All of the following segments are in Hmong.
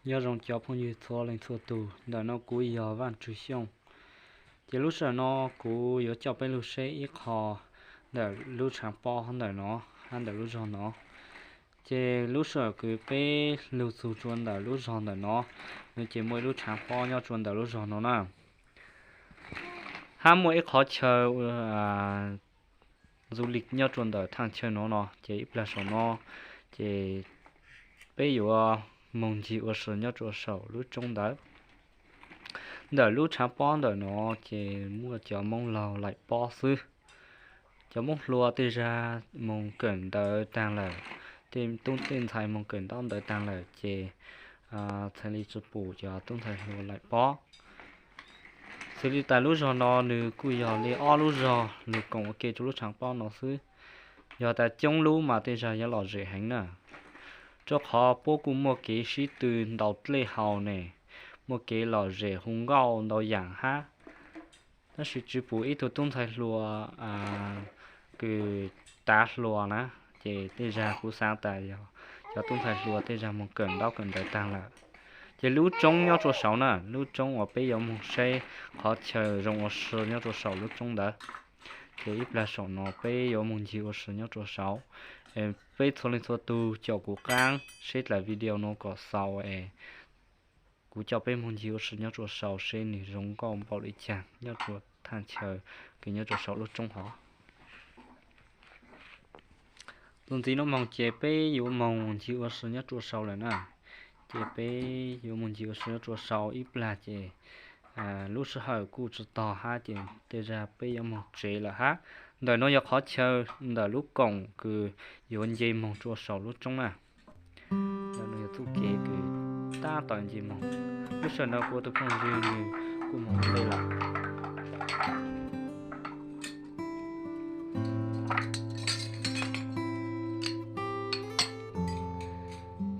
Nyob zoo cov phooj ywg txhua leej txhua tus, ntawm no kuv yog Vaj Tswv Xyooj. Ces lub sij hawm no kuv yuav coj peb lug saib ib qho ntawm lub tshaav pob ntawm no, hab ntawm lub zog no. Ces lub sij hawm kws peb lug txug tsua ntawm lub zog ntawm no, no ces muaj ib lub tshaav pob nyob tsua ntawm lub zog no na. Hab muaj ib qhov chaw du lịch nyob tsua ntawm thaaj chaw no no, ces ib plag saum no, ces peb yuav moog ncig ua si nyob tsua saum lub roob ntawd. Ntawm lub tshaav pob ntawm no, ces muaj cov Moob laug laim pob xwb. Cov Moob hluas tej zag moog kawm ntawv taag lawm, tej tub tej ntxhais moog kawm ntaub ntawv taag lawm, ces txhais li tsi pum cov tub ntxhais hluas laim pob. Xws li tas lub zog no nws kuj yog li ob lub zog nws koom ua ke rua lub tshaav pob no xwb. Yog tas coob lub mas tej zag yuav lom zem heev na, rua qhov puab kuj muaj kev sib tw ntaus dlej haus ne, muaj kev lom zem hu nkauj ntau yaam hab. Tab sis tsi pum ib tug tub ntxhais hluas kws tav hluas na, ces tej zag kuv xaav tas yog cov tub ntxhais hluas tej zag moog kawm ntaub kawm ntawv taag lawm. Ces lub roob nyob tsua saud na, lub roob uas peb yuav moog saib qhov chaw zoo ua si nyob tsua saum lub roob ntawd. Ces ib plag saum no peb yuav moog ncig ua si nyob tsua saud. Peb txhua leej txhua tug caum kuv qaab saib dlaim video no kom xaus es kuv coj peb moog ncig ua si nyob tsua saud seb nwg zoo nkauj npaum li caag nyob tsua thaaj chaw kws nyob tsua saum lub roob hov. Txuas ntxiv nuav moog ces peb yuav moog ncig ua si nyob tsua saud lawm na. Ces peb yuav moog ncig ua si nyob tsua saud ib plag ces lub sij hawm kuj tsi tog hab ces tej zag peb yuav moog tsev lawm hab. Ntawm no yog qhov chaw ntawm lub koom kws yuav nce moog tsua saum lub roob na. Ntawm no yog txuj kev kws tab tom nce moog. Lub sij hawm no kuv tus phooj ywg nws kuj moog dlej lawm.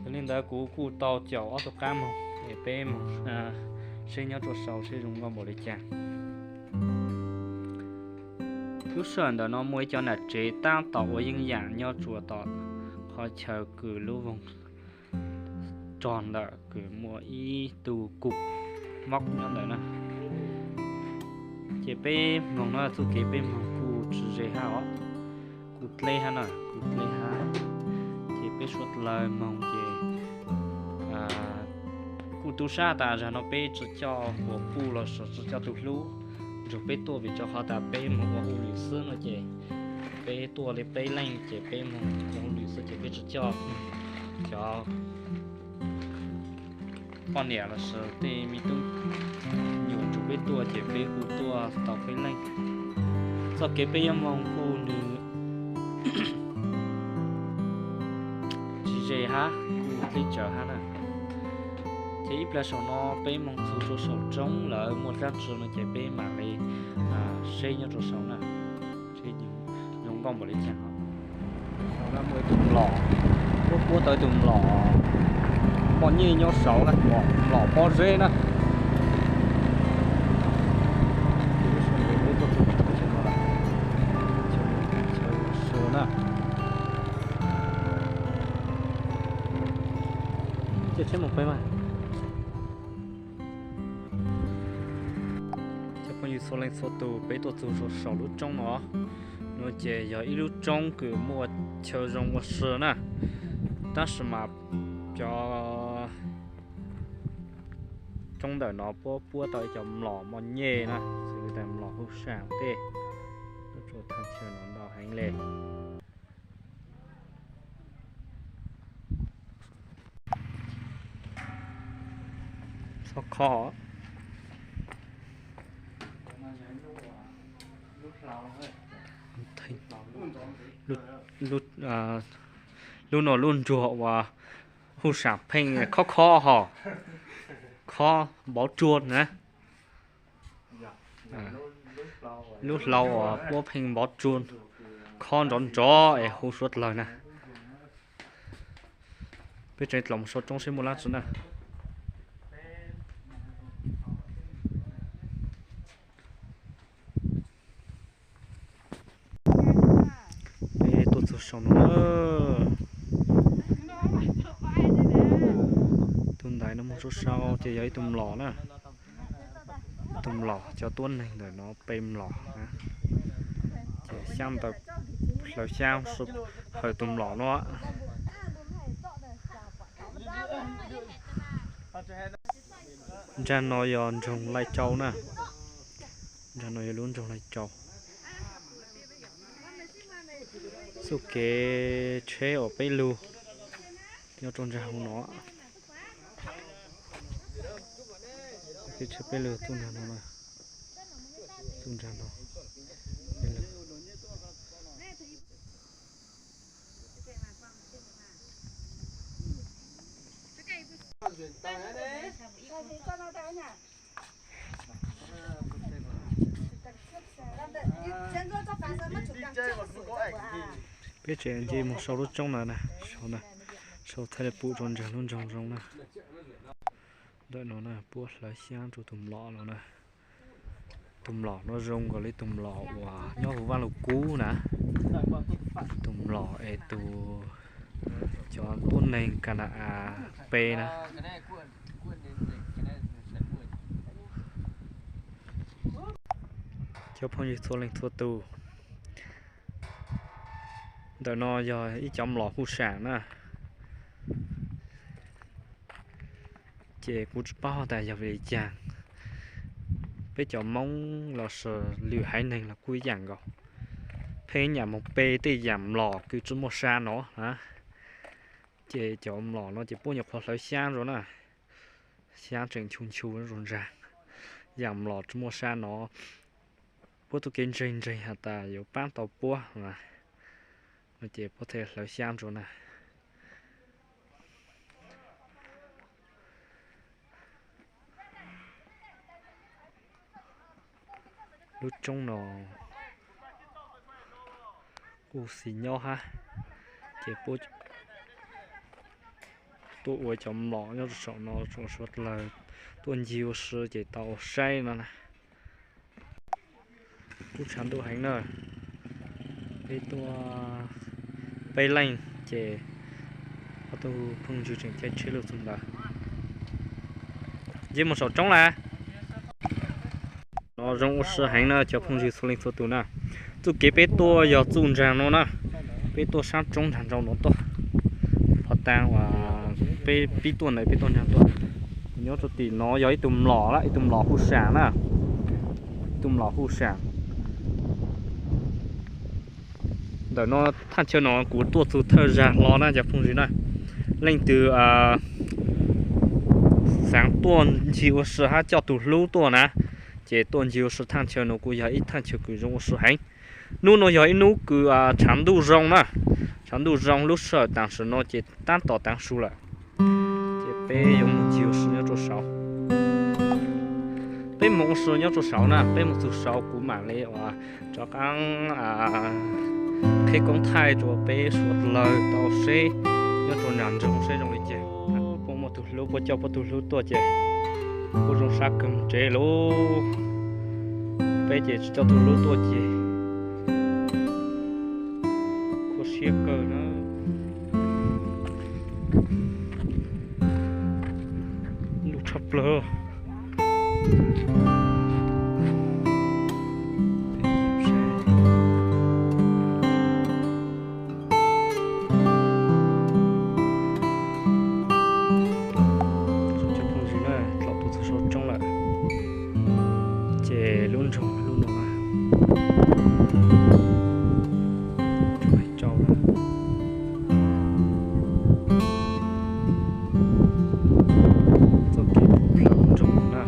Yog li ntawd kuv kuj tau caum ob tug qaab moog es peb moog saib nyob tsua saud seb zoo nkauj npaum li caag. Lub sij hawm ntawm no muaj ib cov nam tsev tab tom ua yeeb yam nyob tsua tom qhov chaw kws lub voog rog ntawm kws muaj ib tug kub mob nyob ntawm na. Ces peb moog no txuj kev peb moog kuj tsi ze hab os, kuj dleb hab na, kuj dleb hab. Ces peb suav dlawg moog ces kuj tub sab tas zag no peb tsi coj quas puj los sis tsi coj tug hlub nrug peb tuaj vim rua qhov tas peb moog ua hauj lwm xwb no ces peb tuaj li peb leej ces peb moog ua hauj lwm xwb ces peb tsi coj cov poj niam los sis tej me tub nyuam nrug peb tuaj ces peb kuj tuaj tau peb leej. Txoj kev peb yuav moog kuj nws tsis ze hab, kuj dleb tsawv hab na. Ces ib plag saum no peb moog txug rua saum roob lawm muaj dlaab tsi no ces peb mam li saib nyob rua saud na, zoo nkauj npaum li caag. Saud na muaj ib tug mlom, puab puab tau ib tug mlom poj nyej nyob saud na, mlom pob zeb na. Cov phooj ywg txhua leej txhua tus, peb tuaj txug saum lub roob no, no ces yog ib lub roob kws muaj chaw zoo ua si na, tab sis mas cov roob ntawm no puab puab tau ib cov mlom moj nyej na, xws li tas mlom huj sam tej, tuaj txug thaaj chaw no ntau heev le. Txhob khob. Lub no lub nruag uas huj sam pheej khob khob ho, khob npov tsuag na. Lub hlau uas puab pheej npov tsuag, khob nrov nrov es hu suav dlawg na. Peb tseem los mus saum roob seb muaj dlaab tsi na. Peb tuaj txug saum no na. Tus ntaiv no muaj Rau saum ces yog ib tug mlom na. Tus mlom, cov tuab neeg ntawm no pe mlom na. Ces xyab ntawd, hlawv xyab hawm tus mlom no. Nrag no yog nroog Laij Tsau na. Nrag no yog lub nroog Laij Tsau. Txuj kev tsheb uas peb lug nyob rau nrag hauv no. Kev tsheb peb lug txuj nrag no, txuj nrag no. Peb tseem nce mus sau lub roob na, sau thaij li pum rau nrag lub nroog zoo na. Ntawm no na puab hlawv xyab rau tus mlom no na. Tus mlom no zoo nkaus li tus mlom uas nyob huv Vaj Lug Kub na. Tus mlom es tus, cov tuab neeg Ka Na As pe na. Cov phooj ywg txhua leej txhua tus, ntawm no yog ib cov mlom huj sam na. Ces kuv tsis paub tas yog vim li cas, peb cov Moob los sis lwm haiv neeg los kuj ib yam nkaus, pheej nyam mus pe tej yam mlom kws tsis muaj sa no na. Ces cov mlom no ces puab nyuam qhuav hlawv xyab rau na, xyab tseem nchu nchu rau nrag, yam mlom tsis muaj sa no. Puab txuj kev ntseeg ntseeg has tas yuav paab tau puab na, no ces puab thiaj hlawv xyab rau na. Lub roob no kuj xis nyob hab, ces puab tuaj ua cov mlom nyob rau saum no rau suav dlawg tuaj ncig ua si ces tau saib no na. Kuj tshav ntuj heev na, peb tuaj peb leej ces ob tug phooj ywg tseem caij tsheb lug txug ntawd. Nce mus saum roob lawm. No zoo ua si heev na cov phooj ywg txhua leej txhua tus na. Txuj kev peb tuaj yog txuj nraag no na. Peb tuaj sab roob nraag nraud no tuaj. Phov tag uas peb pib tuaj ntawd peb tuaj nraag tuaj. Nyob rau tim no yog ib tug mlom lawm, ib tug mlom huj sam na. Ib tug mlom huj sam. Ntawm no thaj chaw no kuv tuaj txug thawj zag hlo na cov phooj ywg na. Leej twg xaav tuaj ncig ua si hab coj tug hlub tuaj na, ces tuaj ncig ua si thaj chaw no kuj yog ib thaj chaw kws zoo ua si heev. Nub no yog ib nub kws tshav ntuj zoo na, tshav ntuj zoo lub sij hawm tam sim no ces tab tom taav su lawm. Ces peb yuav mus ncig ua si nyob rau saud. Peb mus ua si nyob rau saud na, peb mus txug saud kuv mam li uas rov qaab qheb koob thaij rua peb suav dlawg tau seb nyob rau nraag nroog seb zoo li cas. Puab muaj tug hlub, puab coj puab tug hlub tuaj ces kuj zoo sab kawg mus tsev lauj. Peb ces tsis coj tug hlub tuaj ces khuv siab kawg na. Lug tshaj plawg. Cov phooj ywg na, tlaus tuaj txug saum roob lawm. Ces lub nroog lub no na, rau txoj kev pum plawg lub nroog no na.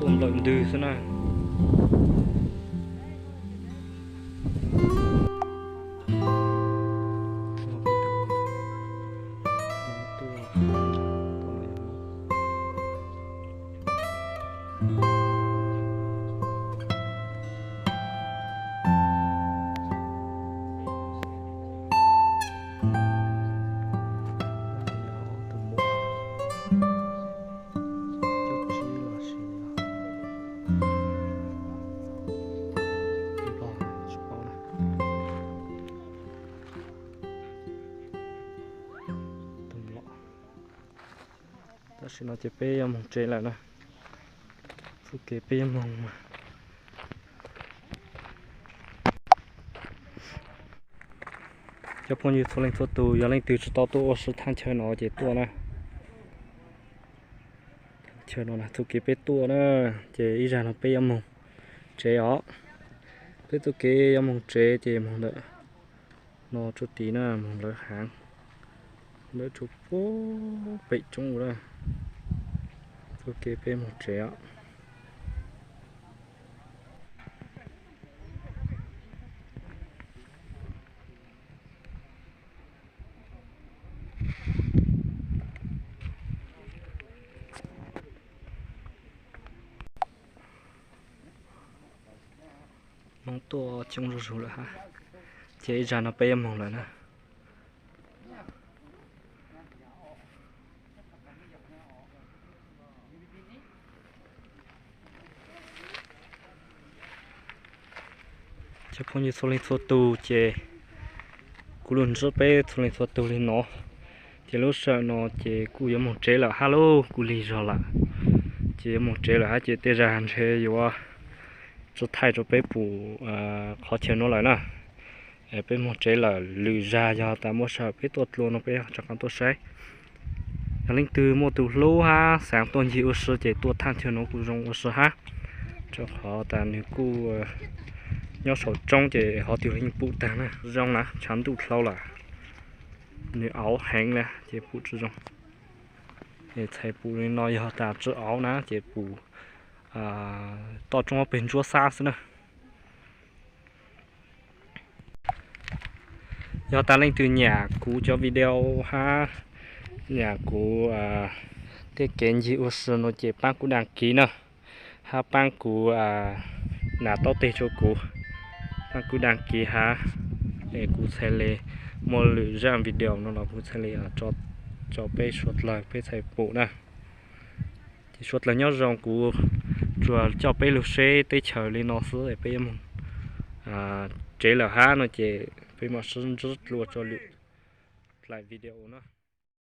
Lawm ntws xwb na. Tam sim no ces peb yuav moog tsev lawm na. Txuj kev peb yuav moog. Cov phooj ywg txhua leej txhua tug, yog leej twg tsis tau tuaj ua si thaj chaw no ces tuaj na. Chaw no txuj kev peb tuaj na, ces ib zag no peb yuav moog tsev os. Peb txuj kev yuav moog tsev ces moog ntawm no tsuj tid na, moog lawv haav, lawv tsuj pem roob ua na. Txuj kev peb moog tsev os. Hmoob tuaj coob zuj zus lawm hab, ces ib zag no peb yuav moog lawm na. Cov phooj ywg txhua leej txhua tug, ces kuv lug ntsib peb txhua leej txhua tug li no, ces lub sij hawm no ces kuj yuav moog tsev lawm hab lauj, kuj lig zog lawm. Ces yuav moog tsev lawm hab ces tej zag ntshe yuav tsi thaij rua peb pum qhov chaw no lawm na. Peb moog tsev lawm, lwm zag yog tas muaj sij hawm peb tuaj dlua no peb rov qab tuaj saib. Yog leej twg muaj tus hlub hab xaav tuaj ncig ua si ces tuaj thaj chaw no kuj zoo ua si hab, rua qhov tas nwg kuj nyob saum roob ces hov twg yeej pum taag na. Zoo na, tshav ntuj dlhau lawm, nwg auv heev na ces pum tsi zoo. Txhais pum li no yog tas tsi auv na ces pum toj roob peg ntsuab xab xwb na. Yog tas leej twg nyam kuv cov video hab nyam kuv tej kev ncig ua si no ces paab kuv đăng ký na, hab paab kuv nas taub teg rua kuv, paab kuv đăng ký hab, es kuv txhaj le muaj lwm zaj video no los kuv txhaj le tso peb suav dlawg peb txhaj pum na. Ces suav dlawg nyob zoo, kuv tsuas coj peb lug saib teb chaws li no xwb es peb yuav moog tsev lawm hab no ces peb mam sib ntsib dlua rua lwm dlaim video na.